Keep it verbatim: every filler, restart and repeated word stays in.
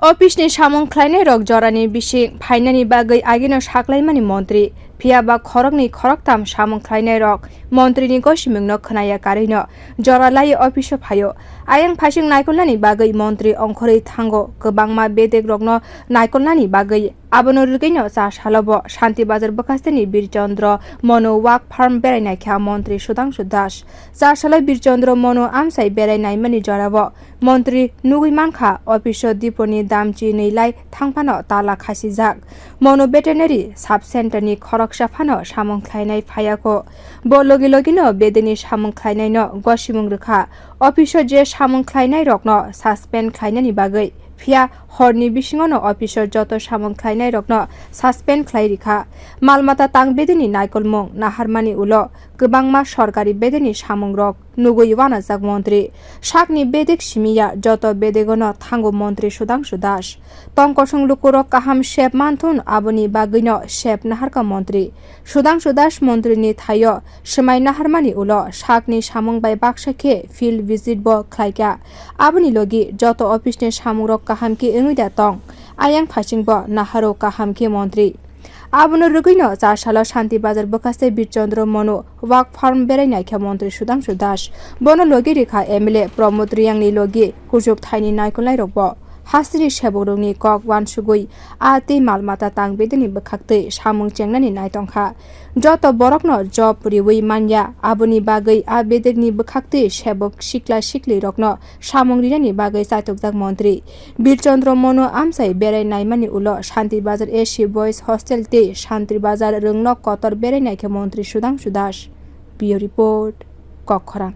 Office ni samung khlainai rok jorani bising phainani bagwi agino saklaimani montri, phiya ba khoroknwi khoroktham samung khlainai rok montri ni gosimung no khwnaya karwi no jora lai office o phaio. Ayang phasing naikolnani bagwi montri ongkhorwi thango, kwbangma bedek rok no naikolnani bagwi. Abono rwgwino cha salo bo Shanti Bazar bwkhasteni Birchandra Monu Work Farm berai naikha montri Sudhangshu Das. Cha salo Birchandra Monu amchai berai naimani jorao montri nugwi mankha, office o diponi damchi nwi lai thangphano tala khasijak. Monu veterinary sub center ni khoroksa phano samung khlainai phaiyago. Bo logi logino bedeni samung khlainaino gosimung rwkha. Office o je samung khlainai rokno suspend khlainani bagwi. Phiya horni bisingono office o joto samung khlainai rokno suspend khlai rikha. Malmata tang bedeni naikolmung naharmani ulo kwbangma sorkari bedeni samung rok nugwi wanajak montri. Sakni bedek simiya joto bedegono thango montri Sudhangshu Das. Tong kosong lukurok kaham sep manthun, aboni bagwino sep naharkha montri. Sudhangshu Das montri ni thaio swmai naharmani ulo sakni samung bai baksa khe field visit bo khlaikha. Aboni logi joto office ni samungrok kaham khe wngwi da tong. Ayang phasing bo naharo kaham khe montri. Abono rwgwino cha salo Shanti Bazar bwkhaste Birchandra Monu Work Farm berai naikha montri Sudhangshu Das. Bono logi rikha M L A Pramod Riyang ni logi kuchuk thaini naikolnai rokbo. Hasteni sebokrokni kok wansugwi a tei malmata tang bedeni bwkhaktwi samung chengnani naitongkha. Joto borokno job riwi manya, aboni bagwi a bedekni bwkhaktwi sebok sikla siklirokno samung rinani bagwi chaitokjak montri. Birchandra Monu amchai berai naimani ulo Shanti Bazar A C Boys Hostel tei Shanti Bazar rwngnok kotor berai naikha montri Sudhangshu Das. Bureau Report, Kokkhorang.